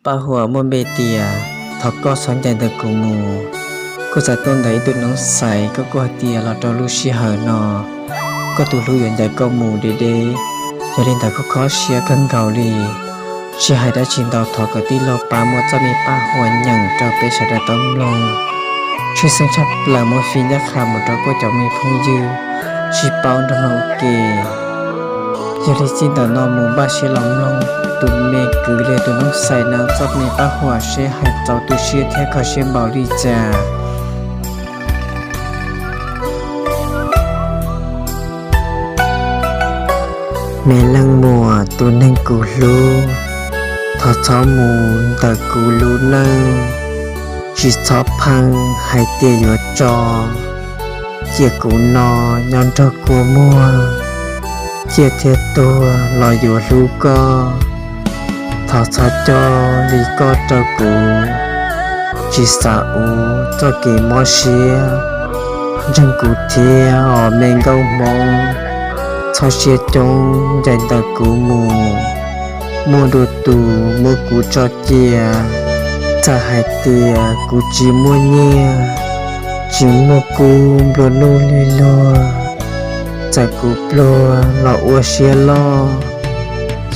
Paj huam muaj npe tias Thov Koj Txhob Ncaim Ntawm Kuv Mus. Kuj txawm tuaj ntawm ib tug noob xais, koj kuj hais tias los rau lub sij hawm no koj tus hlub yuav ncaim koj mus deb deb. Yog li ntawd koj kho siab kawg nkaus li. Tsis hais dab tsi ntau, thov kom tij laug pab muab txoj me paj huam nyeem rau peb sawv daws tau mloog. Tshwj xeeb tshaj plaws muab fij ncaj qha mus rau koj cov me phooj ywg tsis paub nrog mloog ua ke. Yog li txij ntawm no mus npaj siab los mloog tus me kwv li tus noob xais no txoj me paj huam seb hais txaus tu siab thiab kho siab npaum li cas. Me leej muam tus neeg kuv hlub, thov txhob mus ntawm kuv lub neej, tsis txhob pheej hais tias yuav tso, cia kuv no nyob nrog kua muag, ciaj thiab tuag los yuav hlub koj. Thov txhob coj li koj rau kuv, tsis xav ua txoj kev mob siab, ntseeg kuv thiab os me nkauj hmoob, txhob siab coob ncaim ntawm kuv mus. Muaj dua tus muab kuv tso cia, txawm hais tias kuv tsis muaj nyiaj, tsis muaj kub nplua nuj li luag, txawm kuv pluag los ua siab loj,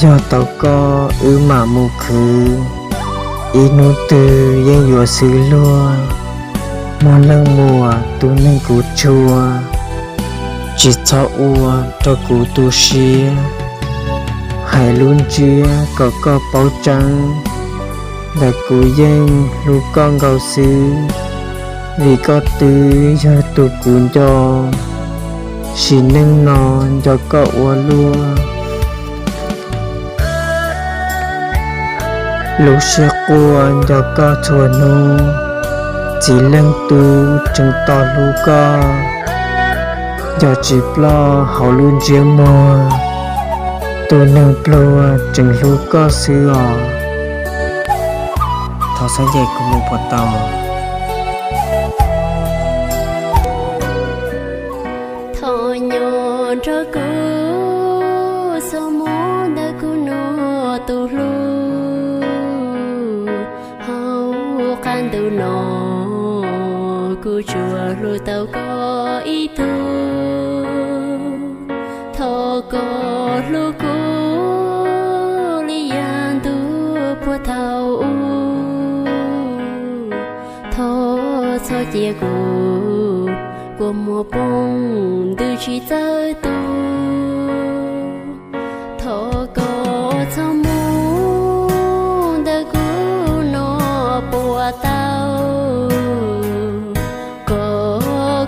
yog tau koj wb mam mus khwv, ib hnub twg yeej yuav xwb luag. Muaj leej muam tus neeg kuv tshua, tsis txhob ua rau kuv tu siab, hais lub ntsiab kom koj paub tseeb, ntawm kuv yeej hlub koj nkaus xwb, vim koj twb yog tus kuv nco, sim neej no nco koj ua luaj. Lub siab quaj nco koj txhua hnub, txiv leej tub tseem tos hlub koj, nco tsis ploj hauv lub ntsiab muag, tus neeg pluag tseem hlub koj xwb os. Thov txhob ncaim kuv mus puas tau. Thov nyob nrog kuv, txhob mus ntawm kuv no tus hlub. Hauv qab ntuj no, kuv tsuas hlub tau koj ib tug. Thov koj hlub kuv li yam ntuj puag thaum ub. Thov txhob cia kuv kua muag poob ntws tsis txawj tu. Thov koj txhob mus ntawm kuv no puas tau. Kom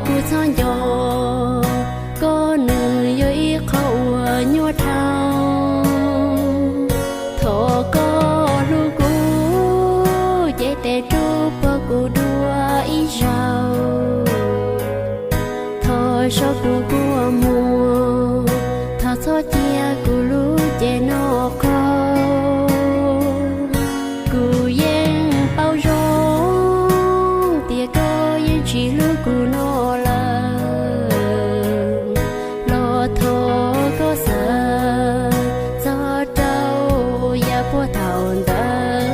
kuv txhob nco koj, nws yog ib qho uas nyuaj dhau. Thov koj hlub kuv, cev tes rub puag kuv dua ib zaug. Thov zov kuv kua muag, thov txhob cia kuv lub cev no qaug. Kuv yeej paub zoo tias koj yeej tsis hlub kuv no lawm. Los thov koj xav txog rau yav puag thaum ntawd,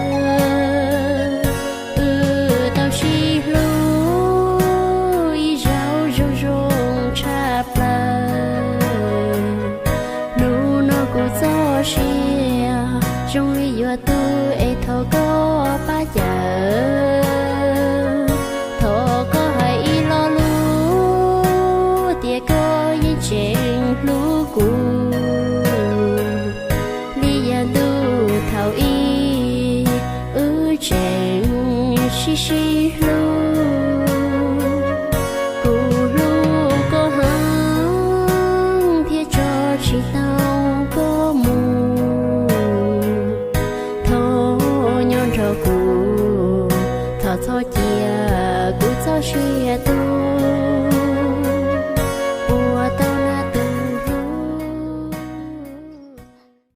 wb tau sib hlub ib zaug zoo zoo tshaj plaws. Hnub no kuv txoj sia zoo li yuav tu es thov koj pab cawm. Thov koj hais ib lo lus tias koj yeej tseem hlub kuv li yam ntuj thaum ub, wb tseem sib sib hlub. Kuv hlub koj heev thiab tso tsis tau koj mus. Thov nyob nrog kuv, thov txhob cia kuv txoj sia tu.